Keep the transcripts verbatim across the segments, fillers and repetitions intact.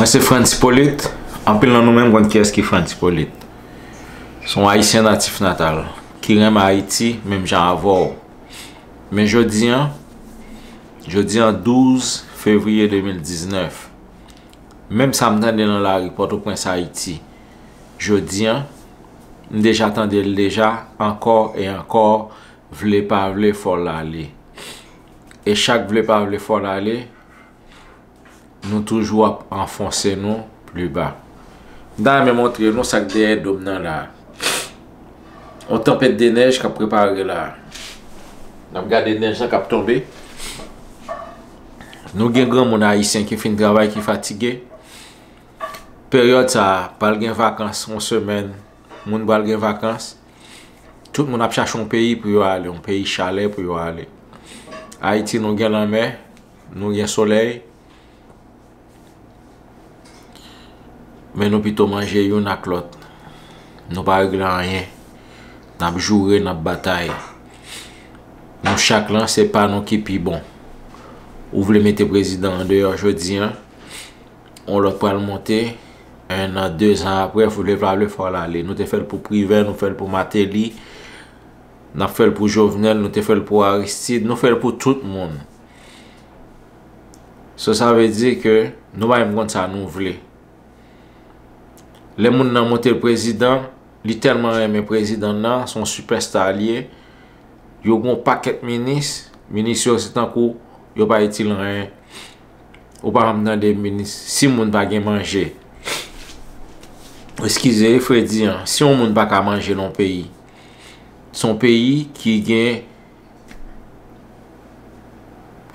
Mwen se Frantz Hyppolite. Anpil nan nou menm konn kiyès ki Frantz Hyppolite. Se yon Ayisyen natif natal ki renmen Ayiti menm jan avè w. Men jodi a, jodi a douz fevriye de mil diznèf, menm sa m tande nan lari Pòtoprens, Ayiti, jodi a, m deja tande l deja, ankò e ankò, vle pa vle, fò l ale. E chak vle pa vle, fò l ale, nou toujou ap anfonse nou pli ba. M ta renmen montre nou sa k dèyè do m nan la. Yon tanpèt de nèj k ap prepare la. N ap gade nèj lan k ap tonbe. Nou gen granmoun ayisyen ki fin travay, ki fatige. Peryòd sa a, pral gen vakans, yon semèn, moun pral gen vakans. Tout moun ap chache yon peyi pou yo ale, yon peyi chalè pou yo ale. Ayiti, nou gen lanmè, nou gen solèy, men nou pito manje youn ak lòt. Nou pa regle anyen. N ap joure, n ap batay. Nou chak lan, se pa nou ki pi bon. Ou vle mete prezidan an deyò jodi a, yon lòt pral monte, en an, de zan apre, vle pa vle, fò l ale. Nou te fè l pou Privè, nou fè l pou Mateli, n ap fè l pou Jovenel, nou te fè l pou Aristide, nou fè l pou tout moun. So, sa vle di ke nou pa menm konn sa nou vle. Lè moun nan monte l prezidan, li tèlman renmen prezidan nan, se yon sipèsta l ye. Yo gen yon pakèt minis, minis yo se tankou yo pa itil anyen. Ou pa janm tande minis, si moun pa gen manje. Eskize, fredi an, si yon moun pa ka manje nan yon peyi, se yon peyi ki gen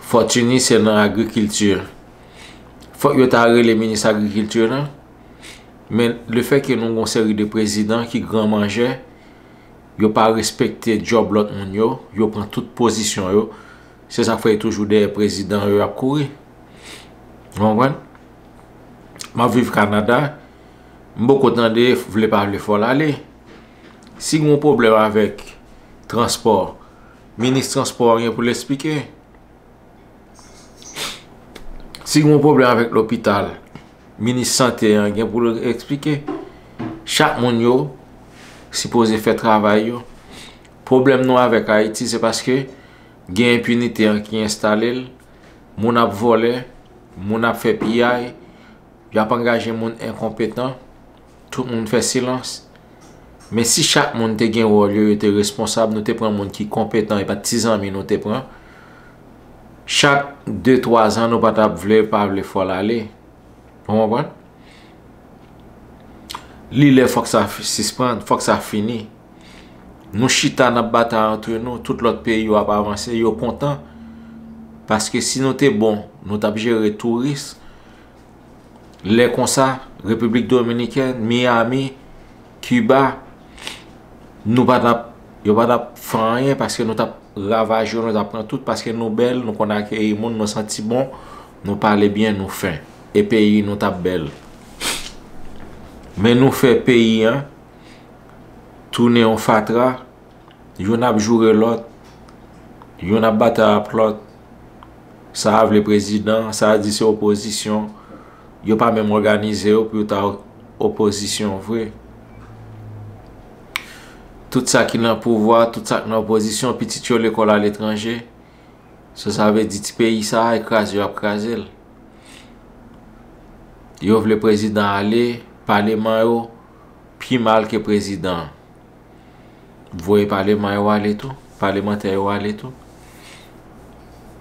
fòtini se nan agrikilti. Fòk yo ta rele minis agrikilti lan. Men lefètke nou gen yon seri de prezidan ki gran manjè, yo pa respekte djòb lòt moun yo, yo pran tout pozisyon yo. Se sa k fè yo toujou dèyè prezidan yo, y ap kouri. Ou konprann? M ap viv Kanada, m poko tande vle pa vle fò l ale. Si gen yon pwoblèm avèk transpò, minis transpò an gen pou l eksplike. Si gen yon pwoblèm avèk lopital, minis sante an gen pou l eksplike. Chak moun yo sipoze fè travay yo. Pwoblèm nou avèk Ayiti, se paske gen enpinite an ki enstale l. Moun ap vòlè, moun ap fè piyay, y ap angaje moun enkonpetan, tout moun fè silans. Men si chak moun te gen wòl yo, yo te responsab, nou te pran moun ki konpetan, e pa ti zanmi nou te pran, chak de, twa zan, nou pa t ap vle pa vle fò l ale. Ou konprann? Li lè fòk sa fi-, sispann, fòk sa fini. Nou chita, n ap batay antre nou, tout lòt peyi yo ap avanse, yo kontan. Paske si nou te bon, nou t ap jere touris. Lè konsa, Repiblik Dominikèn, Miami, Kiba, nou pa t ap, yo pa t ap fè anyen paske nou t ap ravaje yo, nou t ap pran tout paske nou bèl, nou konn akeyi moun, nou santi bon, nou pale byen, nou fen. E peyi nou t ap bèl. Men nou fè peyi an tounen yon fatra, youn ap joure lòt, youn ap batay ak lòt. Sa a vle prezidan, sa a di se opozisyon. Yo pa menm òganize yo pou yo ta opozisyon vre. Tout sa ki nan pouvwa, tout sa k nan opozisyon, pitit yo lekòl aletranje. So, sa vle di ti peyi sa a, e kraze yo ap kraze l. Yo vle prezidan ale, paleman yo pi mal ke prezidan an. Voye paleman yo ale tou, palemantè yo ale tou.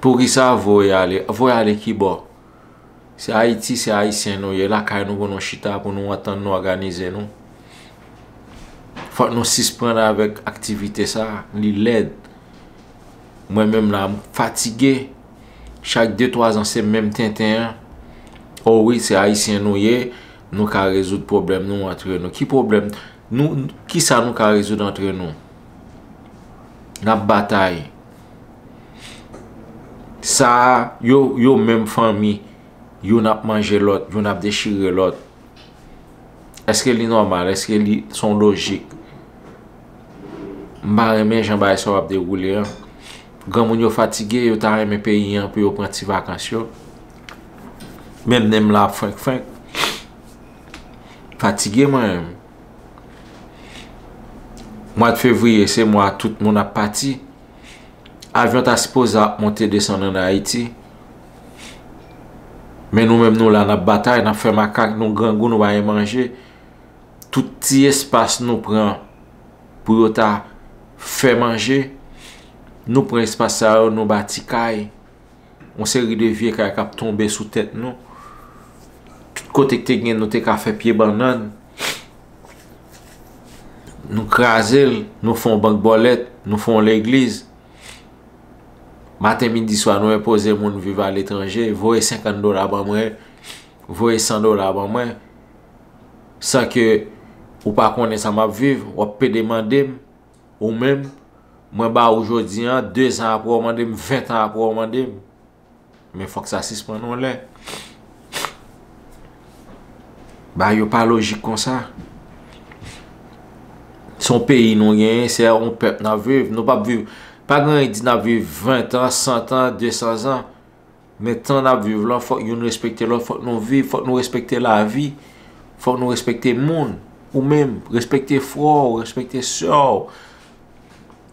Poukisa voye ale? Voye ale kibò? Se Ayiti, se Ayisyen nou ye, lakay nou pou nou chita, pou nou antann nou, òganize nou. Fòk nou sispann avèk aktivite sa a, li lèd. Mwen menm la, m fatige. Chak de, twa zan, se menm tenten an. O wi, se Ayisyen nou ye, nou ka rezoud pwoblèm nou antre nou. Ki pwoblèm? Nou, kisa nou ka rezoud antre nou? N ap batay. Sa a, yo, yo menm fanmi, youn ap manje lòt, youn ap dechire lòt. Èske li nòmal? Èske li se yon lojik? M pa renmen jan bagay sa yo ap dewoule an. Granmoun yo fatige, yo ta renmen peyi an pou yo pran ti vakans yo. Men mennen m la ap frenk frenk. Fatige mwen menm. Mwa fevriye se mwa tout moun ap pati. Avyon ta sipoze ap monte desann ann Ayiti. Men nou menm nou la n ap batay, n ap fè makak, nou grangou, nou pa gen manje. Tout ti espas nou pran pou yo ta fè manje, nou pran espas sa yo, nou bati kay. Yon seri de vye kay k ap tonbe sou tèt nou. Tout kote k te gen, nou te ka fè pye bannann. Nou kraze l, nou fè yon bank bòlèt, nou fè yon legliz. Maten, midi, swa, nou enpoze moun viv aletranje, voye senkant dola ban mwen, voye san dola ban mwen, san ke ou pa konnen sa m ap viv, w ap pede mande m, ou menm, mwen ba ou jodi an, de zan apre w mande m, ven tan apre w mande m. Men fòk sa sispann yon lè. Bagay yo pa lojik konsa. Se yon peyi nou genyen, se yon pèp n ap viv. Nou p ap viv, pa gen anyen ki di n ap viv ven tan, san tan, de san zan. Men tan n ap viv lan, fòk youn respekte lòt, fòk nou viv, fòk nou respekte lavi, fòk nou respekte moun. Ou menm, respekte frè w, respekte sè w.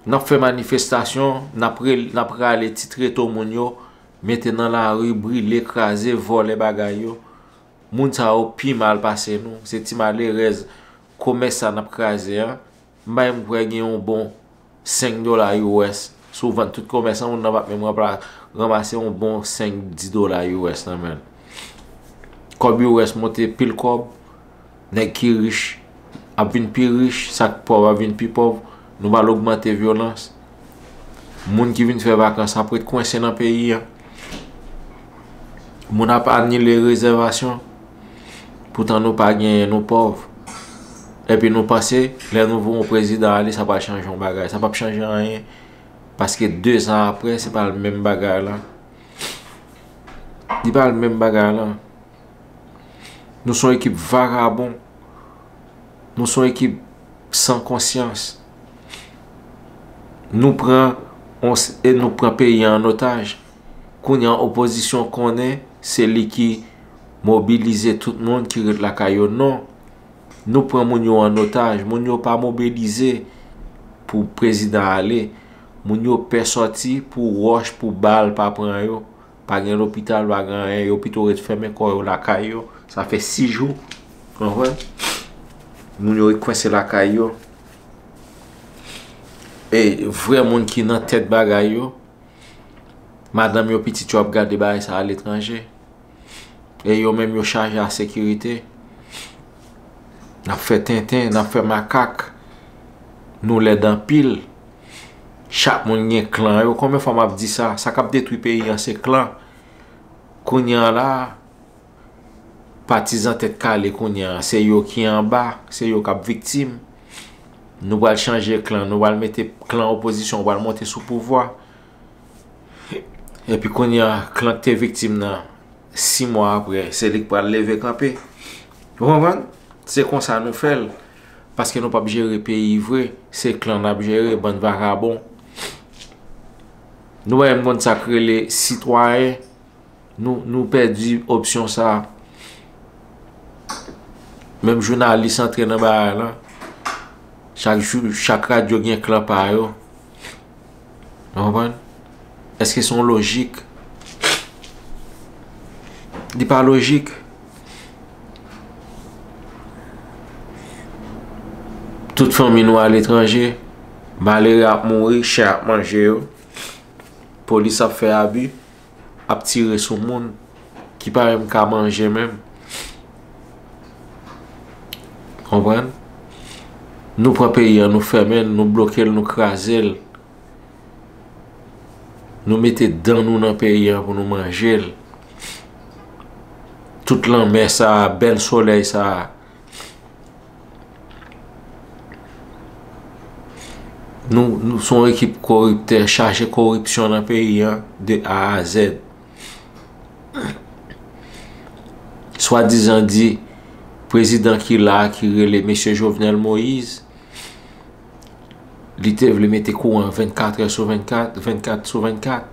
N ap fè manifestasyon, n ap rel-, n ap rale ti treto moun yo, mete nan lari, brile, kraze, vòlè bagay yo. Moun sa yo pi mal pase nou. Se ti malerèz komès sa n ap kraze an. M pa menm kwè gen yon bon senk dola U S. Si w vann tout komès an, moun nan p ap menm ranpla-, ranmase yon bon senk, dis dola U S nan men l. Kòb U S monte pil kòb. Nèg ki rich ap vin pi rich, sa k pòv ap vin pi pòv. Nou pral ogmante vyolans. Moun ki vin fè vakans ap ret kwense nan peyi a. Moun ap anile rezèvasyon. Poutan nou pa genyen, nou pòv. Epi nou panse, lè nou voye yon prezidan ale, sa pral chanje yon bagay. Sa p ap chanje anyen. Paske de zan apre, se pral menm bagay la. Li pral menm bagay la. Nou se yon ekip vagabon. Nou se yon ekip san konsyans. Nou pran, on, e nou pran peyi a an otaj. Kounye a opozisyon konnen se li ki mobilize tout moun ki ret lakay yo. Non. Nou pran moun yo an otaj. Moun yo pa mobilize pou prezidan ale. Moun yo pè sòti pou wòch, pou bal pa pran yo. Pa gen lopital, pa gen anyen. Yo pito ret fèmen kò yo lakay yo. Sa fè sis jou. Konprann? Moun yo ret kwense lakay yo. E vrè moun ki nan tèt bagay yo, madanm yo, pitit yo ap gade bagay sa aletranje. E yo menm yo chaje a sekirite. N ap fè tenten, n ap fè makak. Nou lèd anpil. Chak moun gen klan yo. Konbyen fwa m ap di sa? Sa k ap detwi peyi an se klan. Kounye a la, patizan tèt kale kounye a, se yo ki anba, se yo k ap viktim. Nou pral chanje klan, nou pral mete klan opozisyon, pral monte sou pouvwa. Epi kounye a, klan k te viktim nan, sis mwa apre, se li k pral leve kanpe. Ou konprann? Se konsa nou fè l. Paske nou p ap jere peyi vre, se klan n ap jere, bann vagabon. Nou pa menm konn sa k rele sitwayen. Nou, nou pèdi opsyon sa a. Menm jounalis antre nan bagay la. Chak jou, chak radyo gen klan pa yo. Ou konprann? Èske se yon lojik? Li pa lojik. Tout fanmi nou aletranje. Malere ap mouri, chen ap manje yo. Polis ap fè abi. Ap tire sou moun ki pa menm ka manje menm. Konprann? Nou pran peyi an, nou fèmen l, nou bloke l, nou kraze l. Nou mete dan nou nan peyi an pou nou manje l. Tout lanmè sa a, bèl solèy sa a, Nou, nou se yon ekip koriptè, chaje koripsyon nan peyi an de A a Z. Swadizan di prezidan ki la a, ki rele mesye Jovenel Moïse, li te vle mete kouran vennkat è sou vennkat, vennkat sou vennkat,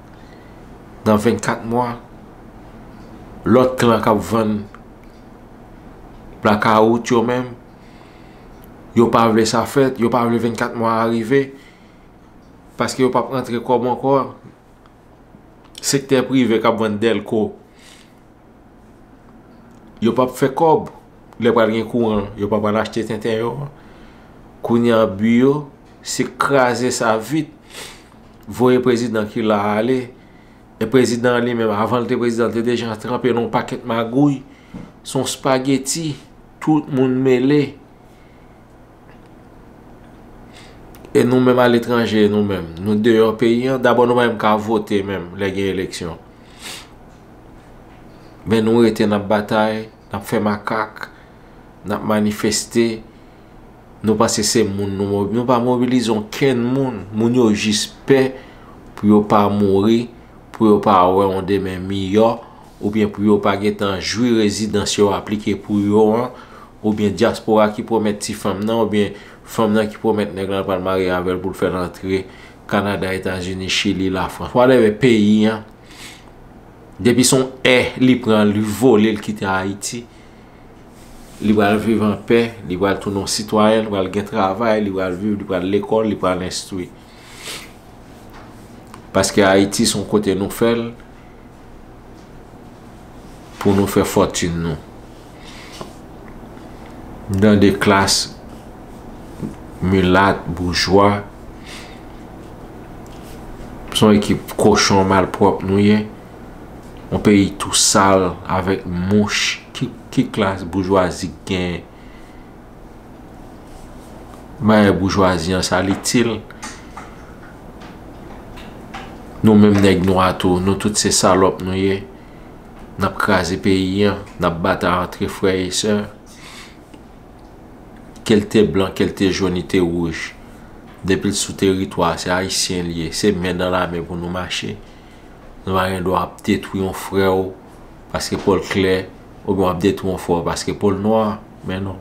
nan vennkat mwa. Lòt klan k ap vann Blakawout yo menm, yo pa vle sa fèt, yo pa vle vennkat mwa a rive, paske yo p ap rantre kòb ankò. Sektè prive k ap vann dèlko, yo p ap fè kòb. Lè pral gen kouran, yo pa pral achte tenten yo. Kounye a, bi yo se kraze sa vit, voye prezidan ki la a ale. E prezidan an li menm, avan l te prezidan, l te deja tranpe nan yon pakèt magouy. Se yon spageti, tout moun mele. E nou menm aletranje, nou menm, nou deyò peyi an, dabò nou pa menm ka vote menm lè gen eleksyon. Men nou rete, n ap batay, n ap fè makak, n ap manifeste. Nou panse se moun nou mob-, nou pa mobilize okenn moun. Moun yo jis pè pou yo pa mouri, pou yo pa wè yon demen miyò, oubyen pou yo pa gentan jwi rezidans yo aplike pou yo an, oubyen dyaspora ki pwomèt ti fanm nan, oubyen fanm nan ki pwomèt nèg lan pral marye avè l pou l fè l antre Kanada, Etazini, Chili, Lafrans, whatever peyi an. Depi se yon è li pran, li vole, l kite Ayiti, li pral viv an pè, li pral tounen yon sitwayen, li pral gen travay, li pral viv, li pral lekòl, li pral enstwi. Paske Ayiti se yon kote nou fè l pou nou fè fòtin nou. Nan de klas milat, boujwa, se yon ekip kochon malpwòp nou ye. Yon peyi tou sal avèk mouch. Ki, ki klas boujwazi k genyen? Bagay boujwazi an, sa l itil? Nou menm nèg nwa tou, nou tout se salòp nou ye. N ap kraze peyi an, n ap batay antre frè e sè. Ke l te blan, ke l te jòn, li te wouj. Depi l sou teritwa, se ayisyen l ye. Se men nan lamen pou nou mache. Nou pa gen dwa ap detwi yon frè w paske po l klè, oubyen w ap detwi yon frè w paske po l nwa. Men non.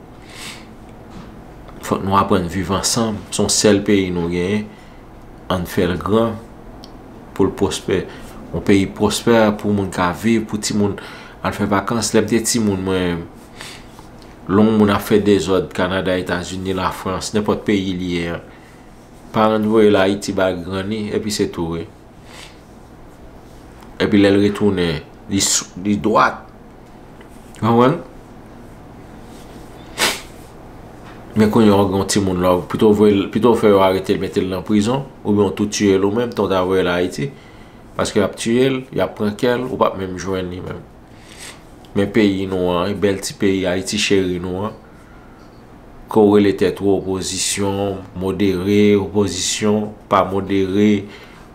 Fòk nou aprann viv ansanm. Se yon sèl peyi nou genyen. Ann fè l gran pou l pwospè. Yon peyi pwospè pou moun ka viv, pou timoun al fè vakans. Lè m te timoun, mwen, lè yon moun ap fè dezòd Kanada, Etazini, Lafrans, nenpòt peyi li ye an, paran l voye l Ayiti ba l grann li, epi se tou, wi. Epi lè l retounen, li sou, li dwat. Konprann? Men kounye a, w gen yon timoun la, pito w voye l, pito w fè yo arete l, mete l nan prizon, oubyen w tou tiye l ou menm, tan w ta voye l Ayiti. Paske y ap tiye l, y ap pran kè l, ou p ap menm jwenn li menm. Men peyi nou an, bèl ti peyi Ayiti cheri nou an, ke w rele tèt ou opozisyon modere, opozisyon pa modere,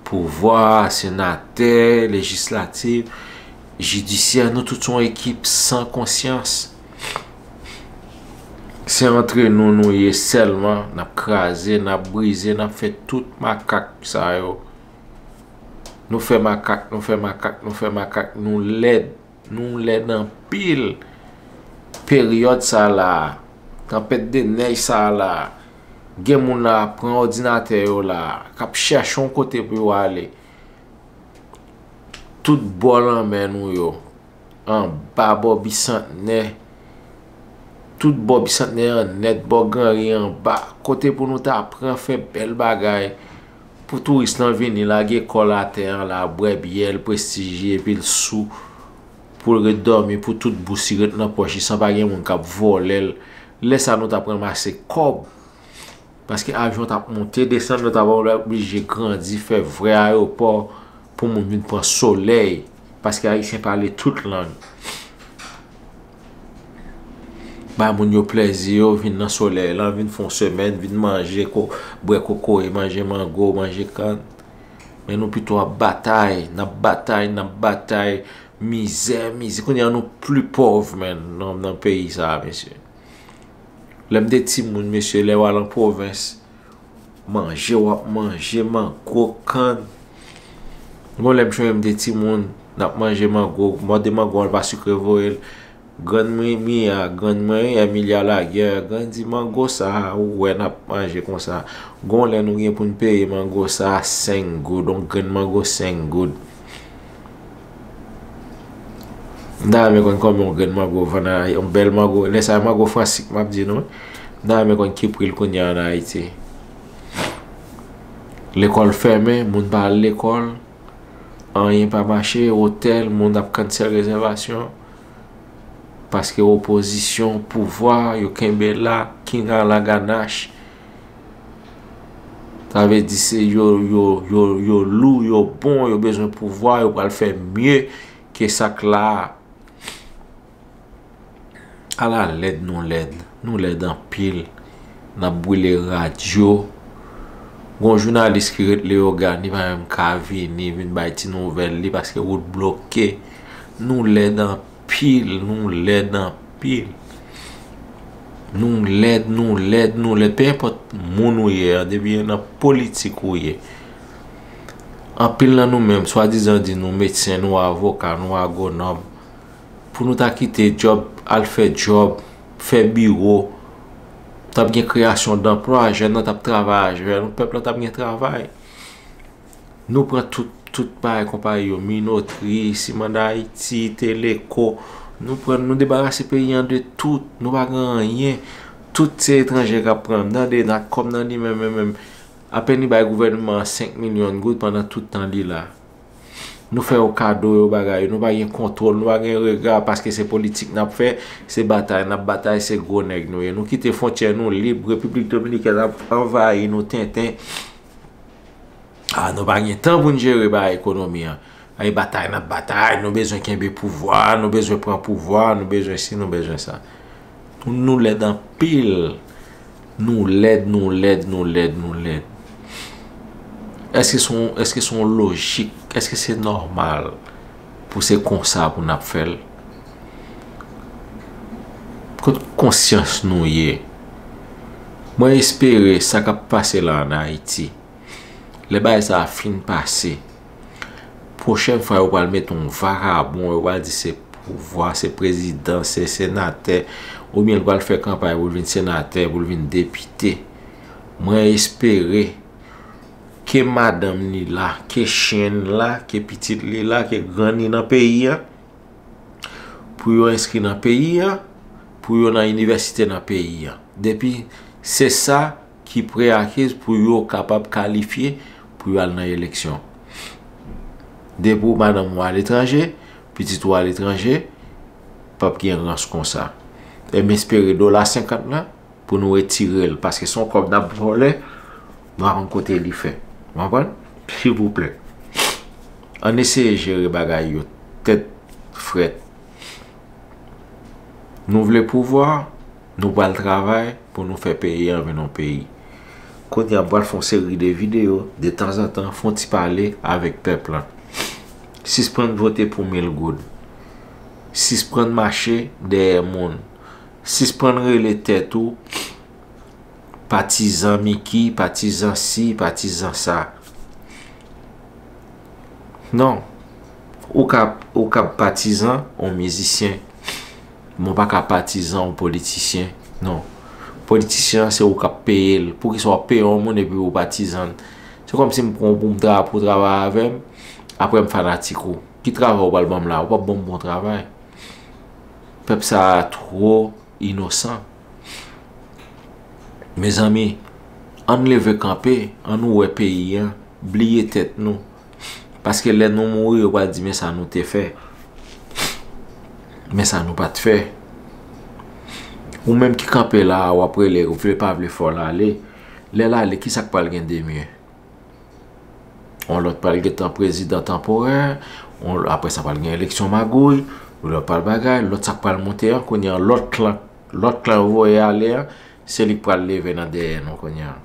pouvwa, senatè, lejislatif, jidisyè, nou tout se yon ekip san konsyans. Se antre nou nou ye sèlman, n ap kraze, n ap brize, n ap fè tout makak sa yo. Nou fè makak, nou fè makak, nou fè makak, nou lèd. Nou lèd anpil. Peryòd sa la, tanpèt de nèj sa la, gen moun la pran òdinatè yo la, k ap chèche yon kote pou yo ale. Tout bò lanmè nou yo, anba bò Bisantnè, tout bò Bisantnè an nèt, bò Granri anba, kote pou nou ta pran fè bèl bagay, pou touris lan vini, lage kò l atè an la, bwè byè l, prestije, epi l sou, pou l ret dòmi, pou tout bous li ret nan pòch li, san pa gen moun k ap vòlè l. Lè sa a, nou t ap ranmase kòb. Paske avyon t ap monte, desann, nou t ap oblije grandi, fè vrè ayewopò pou moun vin pran solèy. Paske Ayisyen pale tout lang. Bay moun yo plèzi yo, vin nan solèy lan, vin fè yon semèn, vin manje, ko-, bwè kokoye, manje mango, manje kann. Men nou pito ap batay, n ap batay, n ap batay. Mizè, mizè. Kounye a nou pli pòv, menn, nan, nan peyi sa a, mesye. Lè m te timoun, mesye, lè w al an pwovens, manje w ap manje, mango, kann. Gon lè m sonje m te timoun, n ap manje mango, mòde mango an, l pa sikre voye l. Grann mwen, Mia, grann mwen, Emilia Laguerre, grann di, "Mango sa a, ou wè n ap manje konsa." Gon lè nou gen pou n peye mango sa a senk goud, yon grenn mango senk goud. M ta renmen konn konbyen yon grenn mango vann a, yon bèl mango. Lè sa a, mango fransik m ap di nou. M ta renmen konn ki pri l kounye a ann Ayiti. Lekòl fèmen, moun pa al lekòl, anyen pa mache, otèl, moun ap cancel rezèvasyon. Paske opozisyon, pouvwa, yo kenbe la, king a la ganach. Sa vle di se yo, yo, yo, yo lou, yo bon, yo bezwen pouvwa, yo pral fè mye ke sa k la a. Ala lèd nou lèd, nou lèd anpil. N ap brile radyo. Gon jounalis ki ret Leyogàn, li pa menm ka vini, vin bay ti nouvèl li paske wout bloke. Nou lèd anpil, nou lèd anpil. Nou lèd, nou lèd, nou lèd. Pe enpòt moun ou ye a, depi nan politik ou ye. Anpil nan nou menm, swadizan di nou medsen, nou avoka, nou agwonòm. Pou nou ta kite djòb, al fè djòb, fè biwo, t ap gen kreyasyon danplwa, jèn nan t ap travay, jèn pèp la t ap gen travay. Nou pran tout, tout bagay konpayi yo, Minotri, Siman Dayiti, Teleko, nou pran, nou debarase peyi an de tout, nou pa gen anyen. Tout se etranje k ap pran, m tande Natcom nan li menm, menm, menm, apèn li bay gouvènman an senk milyon goud pandan tout tan li la. Nou fè yo kado yo bagay yo, nou pa gen kontwòl, nou pa gen rega, paske se politik n ap fè, se batay n ap batay, se gwo nèg nou ye. Nou kite fwontyè nou lib, Repiblik Dominikèn ap anvayi nou tenten. A, nou pa gen tan pou n jere bagay ekonomi an. Ay batay n ap batay, nou bezwen kenbe pouvwa, nou bezwen pran pouvwa, nou bezwen si, nou bezwen sa. Nou, nou lèd anpil. Nou lèd, nou lèd, nou lèd, nou lèd. Èske se yon, èske se yon lojik? Èske se nòmal pou se konsa pou n ap fè l? Kot konsyans nou ye? Mwen espere sa k ap pase la ann Ayiti, lè bagay sa a fin pase, pwochèn fwa yo pral mete yon vakabon, yo pral di se pouvwa, se prezidan, se senatè, oubyen l pral fè kanpay pou l vin senatè, pou l vin depite. Mwen espere ke madanm li la, ke chen l la, ke pitit li la, ke grann li nan peyi a, pou yo enskri nan peyi a, pou yo nan inivèsite nan peyi a. Depi se sa ki preakiz pou yo kapab kalifye pou yo al nan eleksyon. Depi w madanm ou aletranje, pitit ou aletranje, p ap gen rans konsa. E m espere dola senkant lan pou nou retire l, paske se yon kòb n ap vòlè, nou pa konn kote li fè. Ou konprann? Silvouplè. Ann eseye jere bagay yo tèt frèt. Nou vle pouvwa, nou pral travay pou nou fè peyi an vin yon peyi. Kounye a, m pral fè yon seri de videyo, de tanzantan, fè yon ti pale avèk pèp lan. Sispann vote pou mil goud. Sispann mache dèyè moun. Sispann rele tèt ou patizan Miki, patizan si, patizan sa. Non. Ou ka, ou ka patizan yon mizisyen, men w pa ka patizan yon politisyen. Non. Politisyen an, se ou k ap peye l. Poukisa w ap peye yon moun epi ou patizan l? Se kòmsi m pran w pou m tra-, pou w travay avè m, apre m fanatik ou. Ki travay ou pral ban m la? Ou p ap ban m bon travay. Pèp sa a twò inosan. Mezanmi, ann leve kanpe, ann wè peyi an, bliye tèt nou. Paske lè nou mouri, yo pral di, "Men sa nou te fè. Men sa nou pa t fè." Ou menm ki kanpe la a, w ap rele, ou vle pa vle, fò w ale. Lè l ale, kisa k pral gen de mye? Yon lòt pral gentan prezidan tanporè, yon, apre sa pral gen eleksyon magouy, yon lòt pral bagay, lòt sa k pral monte an, kounye an, lòt klan, lòt klan yo voye ale an, se li k pral leve nan dèyè nou kounye an.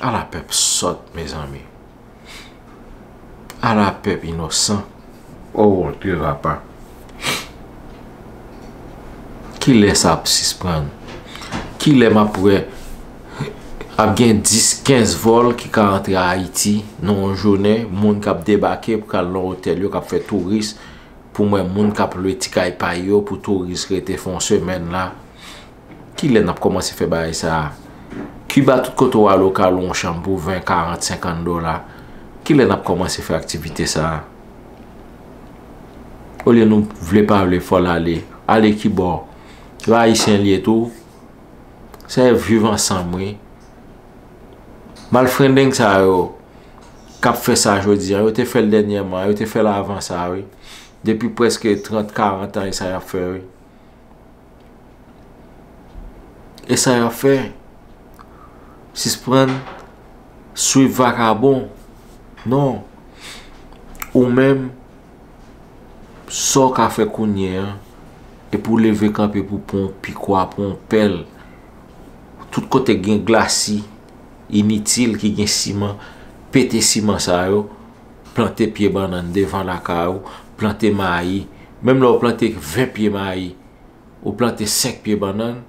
Ala pèp sòt, mezanmi. Ala pèp inosan. Oh, Dieu va pas. Kilè sa ap sispann? Kilè m ap wè ap gen dis, kenz vòl ki ka antre Ayiti nan yon jounen, moun k ap debake pou k al nan otèl yo, k ap fè touris, pou m wè moun k ap lwe ti kay pa yo pou touris rete fè yon semèn la? Kilè n ap kòmanse fè bagay sa a? Kiba, tout kote w ale, w ka lwe yon chanm pou ven, karant, senkant dola. Kilè n ap kòmanse fè aktivite sa a? Olye nou vle pa vle, fò l ale. Ale kibò? Yo Ayisyen l ye tou. Se viv ansanm, wi. Malfrendeng sa yo k ap fè sa jodi a, yo te fè l dènyèman, yo te fè l avan sa, wi. Depi prèske trant, karant an, e sa y ap fè, wi. E sa y ap fè. Sispann swiv vakabon. Non. Ou menm, sa w ka fè kounye a, e pou w leve kanpe pou pran yon pikwa, pran yon pèl, tout kote gen glasi initil ki gen siman, pete siman sa yo, plante pye bannann devan lakay ou, plante mayi. Menm lè w plante ven pye mayi, ou plante senk pye bannann,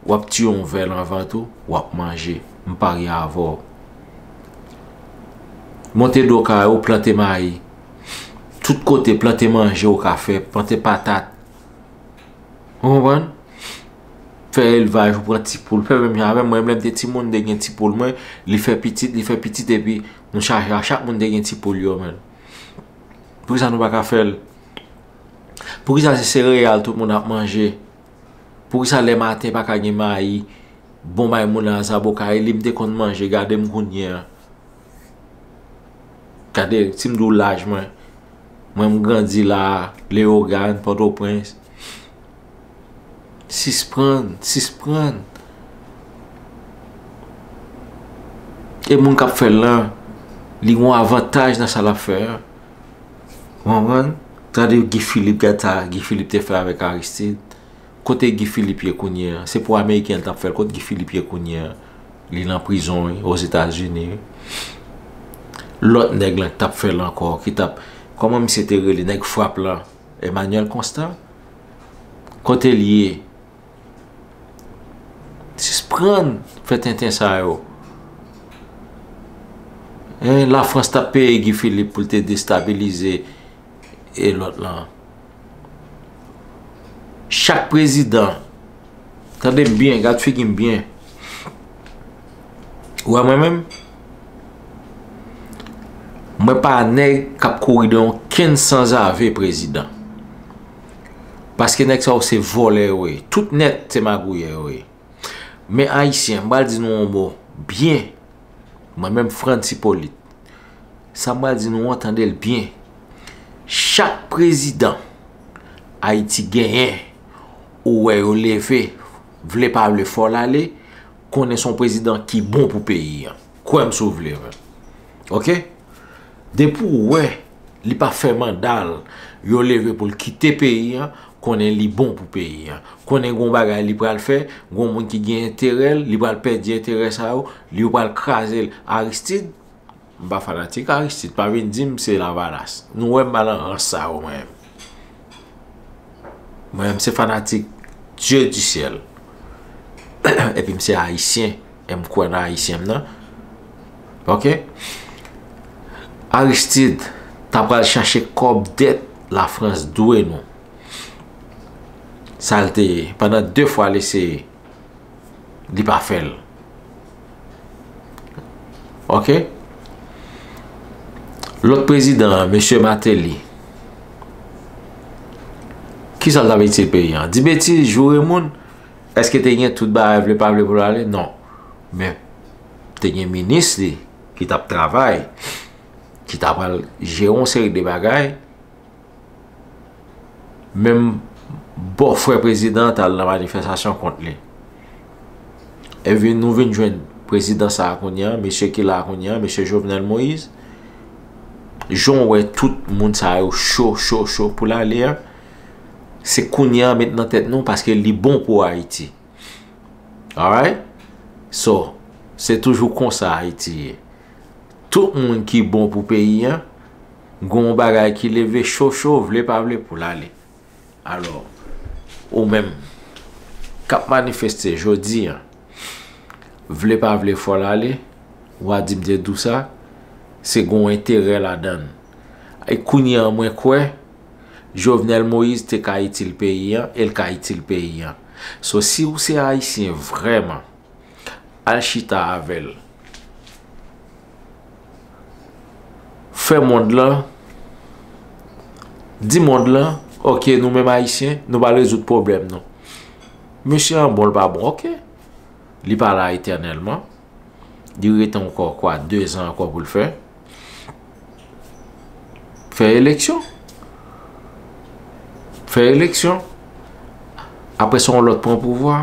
w ap tiye yon vè nan vant ou, w ap manje. M parye avè w. Monte do kay ou, plante mayi. Tout kote, plante manje ou ka fè, plante patat. Ou konprann? Fè elvaj, ou pran ti poul. Fè menm jan avè m. Mwen, lè m te timoun, m te gen ti poul mwen, li fè pitit, li fè pitit, epi nou chache a, chak moun te gen ti poul yo, menm. Poukisa nou pa ka fè l? Poukisa se sereyal tout moun ap manje? Poukisa lè maten pa ka gen mayi, bon bay moun nan zaboka, e li m te konn manje, gade m kounye a. Gade, si m di w laj mwen, mwen m grandi la, Leyogàn, Pòtoprens. Sispann, sispann. E moun k ap fè l lan, li gen yon avantaj nan sa l ap fè a. Ou konprann? Gade Guy Philippe, gad sa Guy Philippe te fè avèk Aristide. Kote Guy Philippe ye kounye a? Se pou Ameriken l t ap fè l. Kote Guy Philippe ye kounye a? Li nan prizon, wi, Ozetazini, wi. Lòt nèg lan ki t ap fè l ankò, ki t ap, kòman misye te rele, nèg frap lan? Emmanuel Constant? Kote l ye? Sispann fè tenten sa yo. Hein, Lafrans t ap peye Guy Philippe pou l te destabilize e lòt lan. Chak prezidan, tande m byen, gad figi m byen. Ou wè mwen menm? Mwen pa nèg k ap kouri de yon kenn sanzave prezidan. Paske nèg sa yo se vòlè yo ye. Tout nèt se magouyè yo ye. Men Ayisyen, m pral di nou yon mo byen. Mwen menm Frantz Hyppolite. Sa m pral di nou an, tande l byen. Chak prezidan Ayiti genyen, ou wè yo leve, vle pa vle, fò l ale, konnen se yon prezidan ki bon pou peyi a. Kwè m si w vle, men. Oke? Depi w wè li pa fè manda l, yo leve pou l kite peyi a, konnen li bon pou peyi a. Konnen gon bagay li pral fè, gon moun ki gen enterè l, li pral pèdi enterè sa yo, li yo pral kraze l. Aristide, m pa fanatik Aristide, pa vin di m se Lavalas. Nou wè m pa nan rans sa yo mwen menm. Mwen menm se fanatik Dye di syèl. Epi m se Ayisyen, e m kwè nan Ayisyen m nan. Oke? Aristide ta pral chache kòb dèt Lafrans dwe nou. Sa l te ye. Pandan de fwa l eseye, li pa fè l. Oke? Lòt prezidan an, mesye Martelly, kisa l t ap itil peyi an? Di betiz, joure moun? Èske te gen tout bagay vle pa vle pou l ale? Non. Men, te gen minis li ki t ap travay, ki ta pral jere yon seri de bagay. Menm bòfrè prezidan an t al nan manifestasyon kont li. Epi nou vin jwenn prezidan sa a kounye a, mesye ki la a kounye a, mesye Jovenel Moïse. Jan w wè tout moun sa yo cho, cho, cho pou l ale a, se kounye a met nan tèt nou paske li bon pou Ayiti. Alright? So, se toujou konsa Ayiti ye. Tout moun ki bon pou peyi a, gon bagay ki leve cho cho, vle pa vle pou l ale. Alò, ou menm k ap manifeste jodi a, vle pa vle fò l ale, w a di m te di w sa, se gon enterè ladan l. E kounye a mwen kwè, Jovenel Moïse te ka itil peyi a, e l ka itil peyi a. So, si w se Ayisyen vrèman, al chita avè l. Fè mond lan Di mond lan, ok, nou menm Ayisyen, nou pral rezoud pwoblèm nou. Mesye an bon, l pa bon, ok. Li pa la etènèlman. Li rete ankò, kwa, de zan ankò pou l fè. Fè eleksyon. Fè eleksyon. Apre sa, yon lòt pran pouvwa.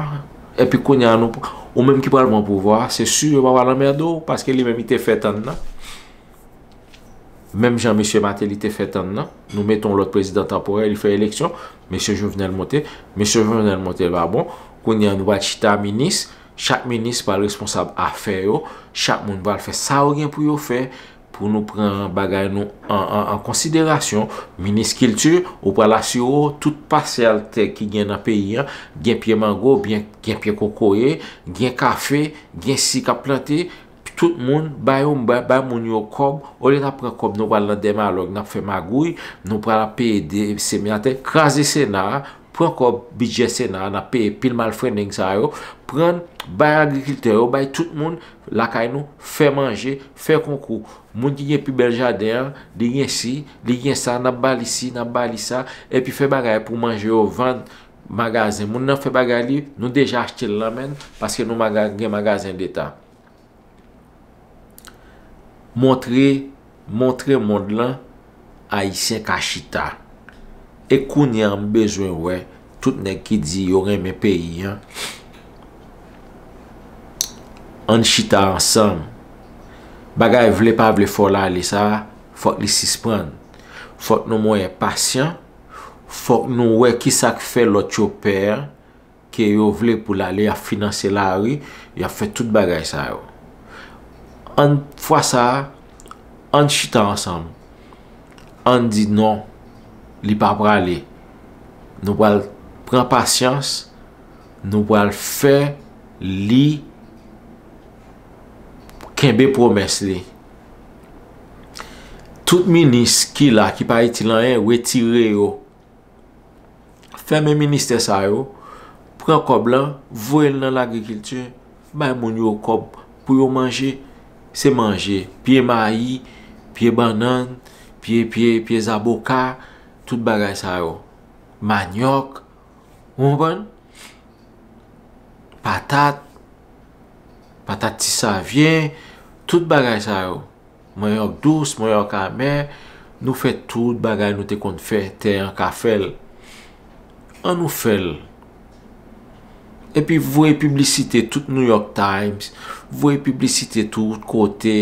Epi kounye a, nou, ou menm ki pral pran pouvwa, se si yo pa pral anmède w, paske li menm, li te fè tann nan. Menm jan mesye Martelly te fè tann nan, nou mete yon lòt prezidan tanporè, li fè eleksyon, mesye Jovenel monte, mesye Jovenel monte pa bon, kounye a nou pral chita minis, chak minis pral responsab afè yo, chak moun pral fè sa yo gen pou yo fè, pou nou pran bagay nou an, an, an konsiderasyon. Minis kilti, ou pral asire w tout pasyal tè ki gen nan peyi an, gen pye mango, byen, gen pye kokoye, gen kafe, gen si k ap plante, tout moun, bay yo, bay, bay moun yo kòb, olye n ap pran kòb, nou pral nan dèmalòg, n ap fè magouy, nou pral peye de senatè, kraze Sena a, pran kòb bidjè Sena a, n ap peye pil malfrendeng sa yo, pran, bay agrikiltè yo, bay tout moun lakay nou, fè manje, fè konkou. Moun ki gen pi bèl jaden an, li gen si, li gen sa, n ap ba li si, n ap ba li sa, epi fè bagay pou manje yo, vann magazen. Moun nan fè bagay li, nou deja achte l nan men n, paske nou maga-, gen magazen deta. Montre, montre mond lan, Ayisyen ka chita. E kounye a, m bezwen wè tout nèg ki di yo renmen peyi an. Ann chita ansanm. Bagay vle pa vle fò l ale sa, fòk li sisprann. Fòk nou mwen pasyan, fòk nou wè kisa k fè lòt yo pè, ke yo vle pou l ale, y ap finanse lari, y ap fè tout bagay sa yo. Ann, fwa sa a, ann chita ansanm. Ann di non, li pa prale. Nou pral pran pasyans, nou pral fè li kenbe pwomès li. Tout minis ki la, ki pa itil anyen, retire yo. Fèmen ministè sa yo, pran kòb lan, voye l nan lagrikilti, bay moun yo kòb pou yo manje. Se manje, pye mayi, pye bannann, pye, pye, pye zaboka, tout bagay sa yo. Manyòk, ou konprann? Patat, patat ti savyen, tout bagay sa yo. Manyòk dous, manyòk amè, nou fè tout bagay nou te konn fè, tè an ka fè l. Ann nou fè l. Epi voye piblisite tout New York Times, voye piblisite tout kote,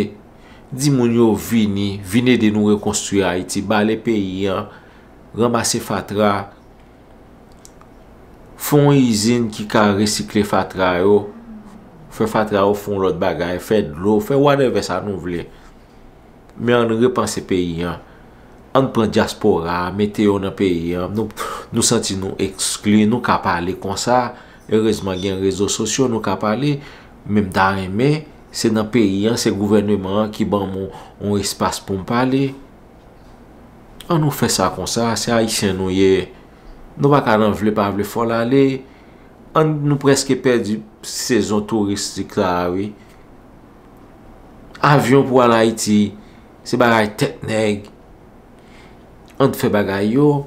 di moun yo vini, vin ede nou rekonstwi Ayiti, bale peyi an, ranmase fatra, fè yon izin ki ka resikle fatra yo, fè fatra yo fè yon lòt bagay, fè dlo, fè whatever sa nou vle. Men ann repanse peyi an. Ann pran dyaspora a, mete yo nan peyi an. Nou, nou santi nou ekskli, nou ka pale konsa. Erezman gen rezo sosyo, nou ka pale. Men m ta renmen, se nan peyi an, se gouvèneman an ki ban m yon, yon espas pou m pale. Ann nou fè sa konsa, se Ayisyen nou ye. Nou pa ka nan vle pa vle fò l ale. Ann nou prèske pèdi sezon touristik sa a, wi. Avyon pou al Ayiti, se bagay tèt nèg. Ann fè bagay yo.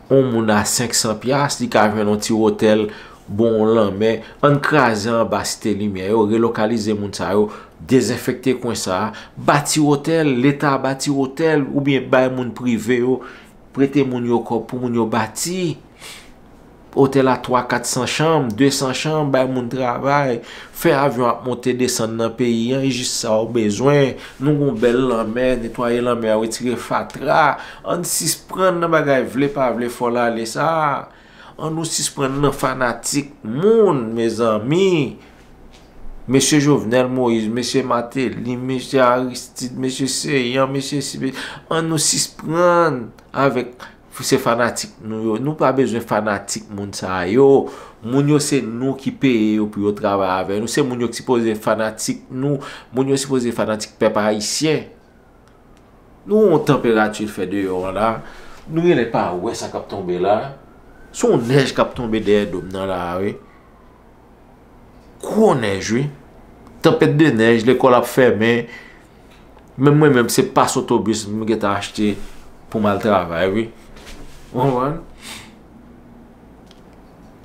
Yon moun a senk san pyas, li ka jwenn yon ti otèl bò lanmè. Ann kraze anba Site Limyè yo, relokalize moun sa yo, dezenfekte kwen sa a, bati otèl, Leta bati otèl, oubyen bay moun prive yo, prete moun yo kòb pou moun yo bati. Otèl a twa, kat san chanm, de san chanm, bay moun travay, fè avyon ap monte desann nan peyi an, e jis sa w bezwen. Nou gon bèl lanmè, netwaye lanmè a, retire fatra. Ann sisprann nan bagay vle pa vle fò l ale sa a. Ann nou sisprann nan fanatik moun, mezanmi. Mesye Jovenel Moïse, mesye Martelly, mesye Aristide, mesye Ceyan, mesye Sibé, ann nou sisprann avèk se fanatik nou yo. Nou pa bezwen fanatik moun sa yo. Moun yo se nou ki peye yo pou yo travay avè nou. Se moun yo ki sipoze fanatik nou. Moun yo sipoze fanatik pèp ayisyen. Nou wè yon tanperati l fè deyò an la. Nou genlè pa wè sa k ap tonbe la. Se yon nèj k ap tonbe dèyè do m nan la a, wi. Gwo nèj, wi. Tanpèt de nèj, lekòl ap fèmen. Menm mwen menm, se pas otobis m gentan achte pou m al travay, wi. Ou konprann?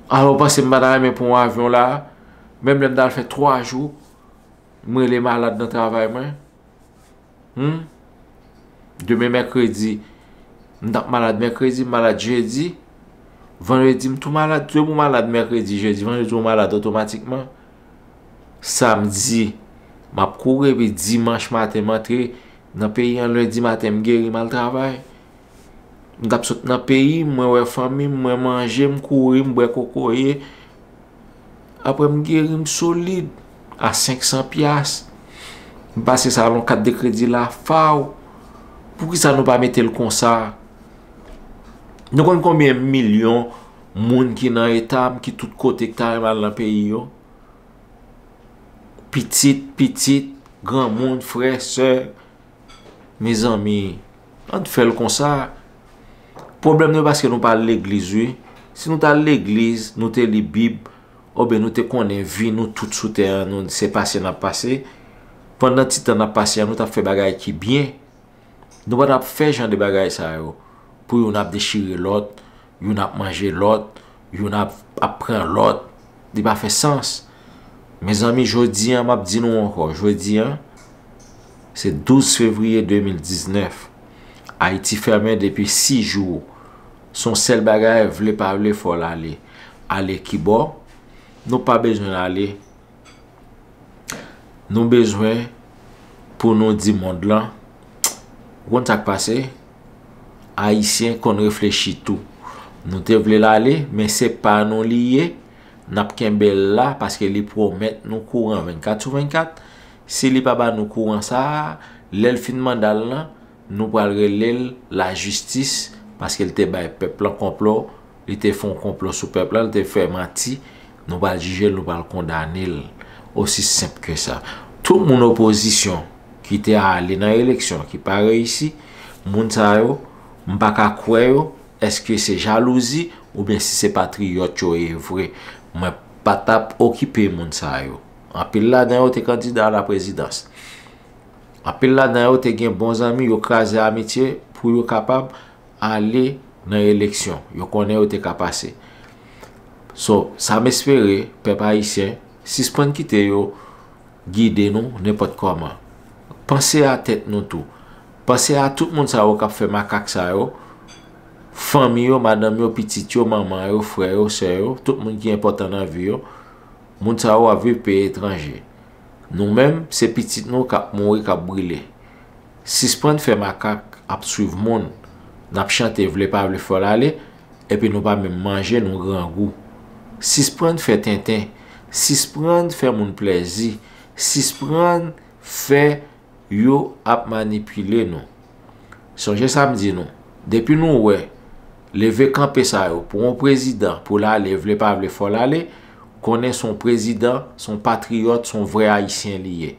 Alò, w panse m pa ta renmen pran yon avyon la? Menm lè m t al fè twa jou, m rele malad nan travay mwen. Hmm? Demen mèkredi, m t ap malad mèkredi, m malad jedi. Vandredi, m tou malad, depi w malad mèkredi, jedi, vandredi, w malad otomatikman. Samdi, m ap kouri, epi dimanch maten, m antre nan peyi an, lendi maten, m geri, m al travay. M t ap sot nan peyi m, mwen wè fanmi m, mwen manje, m kouri, m bwè kokoye. Apre m geri, m solid. A senk san pyas. M pase sa nan kat de kredi Lafaw. Poukisa nou pa mete l konsa? Nou konn konbyen milyon moun ki nan eta m, ki tout kote, ki ta renmen al nan peyi yo? Pitit, pitit, granmoun, frè, sè. Mezanmi, ann fè l konsa. Pwoblèm nou paske nou pa al legliz, wi. Si nou t al legliz, nou te li Bib, oubyen nou te konnen vi nou tout sou tè an, nou se pase n ap pase. Pandan ti tan n ap pase an, nou t ap fè bagay ki byen. Nou pa t ap fè jan de bagay sa yo. Pou youn ap dechire lòt, youn ap manje lòt, youn ap, ap pran lòt. Li pa fè sans. Mezanmi, jodi an, m ap di nou ankò, jodi an, se douz fevriye de mil diznèf. Ayiti fèmen depi sis jou. Se yon sèl bagay, vle pa vle, fò l ale. Ale kibò? Nou pa bezwen l ale. Nou bezwen pou nou di mond lan, ou konn sa k pase? Ayisyen konn reflechi tou. Nou te vle l ale, men se pa nou li ye. N ap kenbe l la paske li pwomèt nou kouran vennkat sou vennkat. Si li pa ba nou kouran sa a, lè l fin manda l lan, nou pral rele l lajistis, paske l te bay pèp lan konplo, li te fè yon konplo sou pèp lan, li te fè manti, nou pral jije l, nou pral kondane l. Osi senp ke sa. Tout moun opozisyon ki te ale nan eleksyon, ki pa reyisi, moun sa yo, m pa ka kwè yo, èske se jalouzi oubyen si se patriyòt yo ye vre. Mwen pa t ap okipe moun sa yo. Anpil ladan yo te kandida a la prezidans. Anpil ladan yo te gen bon zanmi, yo kraze amitye pou yo kapab ale nan eleksyon. Yo konnen yo te ka pase. So, sa m espere, pèp ayisyen, sispann kite yo gide nou nenpòt kòman. Panse a tèt nou tou. Panse a tout moun sa yo k ap fè makak sa yo. Fanmi yo, madanm yo, pitit yo, manman yo, frè yo, sè yo, tout moun ki enpòtan nan vi yo. Moun sa yo ap viv peyi etranje. Nou menm, se pitit nou k ap mouri, k ap brile. Sispann fè makak ap swiv moun. N ap chante vle pa vle fò l ale, epi nou pa menm manje, nou grangou. Sispann fè tenten. Sispann fè moun plèzi. Sispann fè yo ap manipile nou. Sonje sa m di nou, depi nou wè leve kanpe sa yo pou yon prezidan pou l ale, vle pa vle fò l ale, konnen se yon prezidan, se yon patriyòt, se yon vrè ayisyen li ye.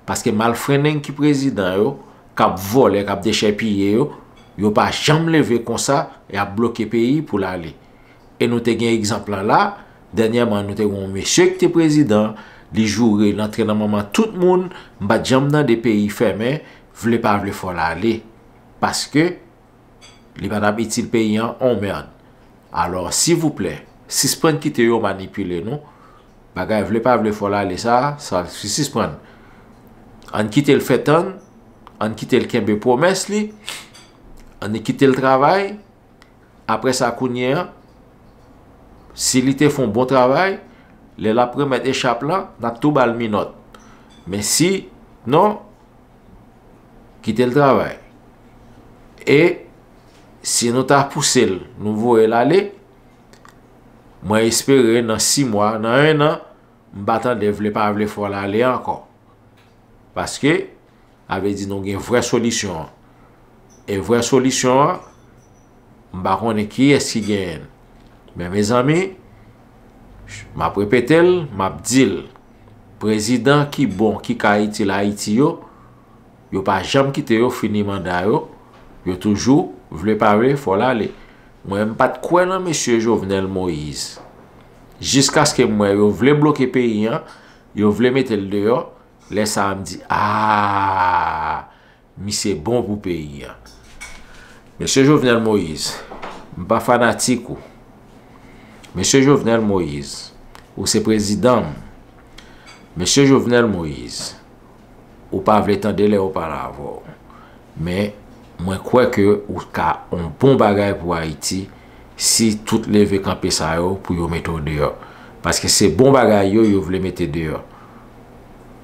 Paske malfrenneng ki prezidan yo, k ap vòlè, k ap dechèpiye yo, yo pa janm leve konsa, y ap bloke peyi pou l ale. E nou te gen egzanp lan la, dènyèman nou te gen yon mesye ki te prezidan, li joure, l antre nan manman tout moun, m pa t janm tande peyi fèmen, vle pa vle fò l ale. Paske li pa t ap itil peyi an on mèd. Alò, silvouplè, sispann kite yo manipile nou. Bagay vle pa vle fò l ale sa, sa sispann. Ann kite l fè tann, ann kite l kenbe pwomès li, ann kite l travay. Apre sa, kounye an, si li te fè yon bon travay, lè l ap remèt echap lan, n ap tou ba l minòt. Men si non, kite l travay. E si nou ta pouse l, nou voye l ale, mwen espere nan sis mwa, nan en an, m pa tande vle pa vle fò l ale ankò. Paske, sa vle di nou gen vrè solisyon an. E vrè solisyon an, m pa konnen kiyès ki genyen l. Men mezanmi, m ap repete l, m ap di l, prezidan ki bon, ki ka itil Ayiti yo, yo pa janm kite yo fini manda yo, yo toujou vle pa vle fò l ale. Mwen, m pa t kwè nan mesye Jovenel Moïse. Jiskaske m wè yo vle bloke peyi an, yo vle mete l deyò, lè sa a m di, a, misye bon pou peyi an. Mesye Jovenel Moïse, M pa fanatik ou. Mesye Jovenel Moïse, ou se prezidan m. Mesye Jovenel Moïse, ou pa vle tande lè yo pale avè w. Men, mwen kwè ke ou ka yon bon bagay pou Ayiti si tout leve kanpe sa yo pou yo mete w deyò. Paske se bon bagay yo, yo vle mete deyò.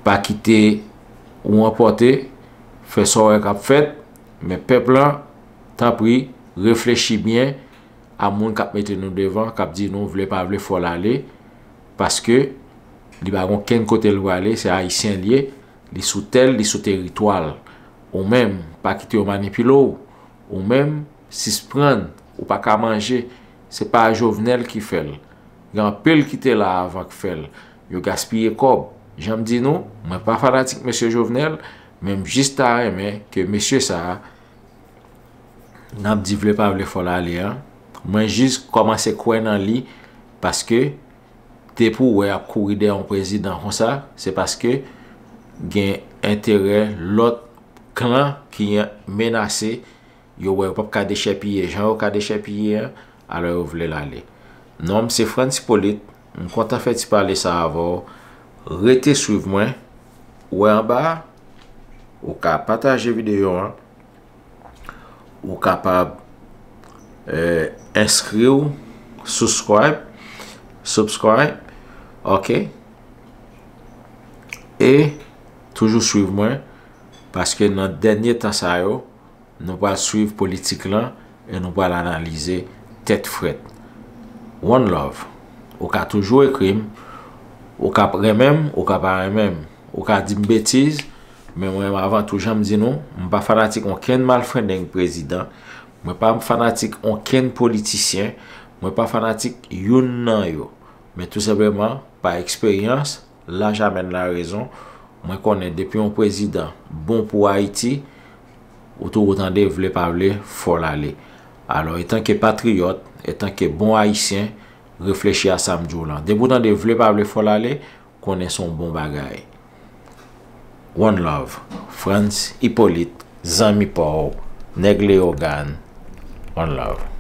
Pa kite ou anpòte, fè sa w wè k ap fèt, men pèp lan, tanpri, reflechi byen a moun k ap mete nou devan, k ap di nou vle pa vle fò l ale, paske li pa gen okenn kote l prale, se Ayisyen l ye, li sou tè l, li sou teritwa l. Ou menm, pa kite yo manipile w. Ou menm, sispann, ou pa ka manje, se pa Jovenel ki fè l. Gen anpil ki te la avan k fè l. Yo gaspiye kòb. Jan m di nou, mwen pa fanatik mesye Jovenel, men m jis ta renmen ke mesye sa a, n ap di vle pa vle fò l ale an, mwen jis kòmanse kwè nan li, paske depi w wè ap kouri dèyè yon prezidan konsa, se paske gen enterè lòt klan ki menase, yo wè yo p ap ka dechèpiye jan yo ka dechèpiye an, alò yo vle l ale. Non, m se Frantz Hyppolite, m kontan fè ti pale sa avè w. Rete swiv mwen, ou wè anba a, ou ka pataje videyo an, ou kapab eh, enskri w, subscribe, subscribe, ok? E toujou swiv mwen, paske nan dènye tan sa yo, nou pral swiv politik lan e nou pral analize tèt frèt. One love. Ou ka toujou ekri m, ou ka renmen m, ou ka pa renmen m, ou ka di m betiz, men mwen avan tou, jan m di nou, m pa fanatik okenn malfrendeng prezidan, mwen pa fanatik okenn politisyen, mwen pa fanatik youn nan yo. Men tou senpleman, pa eksperyans, laj amèn larezon, mwen konnen depi yon prezidan bon pou Ayiti, ou tou ou tande vle pa vle, fò l ale. Alò, etanke patriyòt, etanke bon Ayisyen, reflechi a sa m di w lan. Depi w tande vle pa vle, fò l ale, konnen se yon bon bagay. One love. Frantz Hyppolite, zanmi pa w, nèg Leyogàn. One love.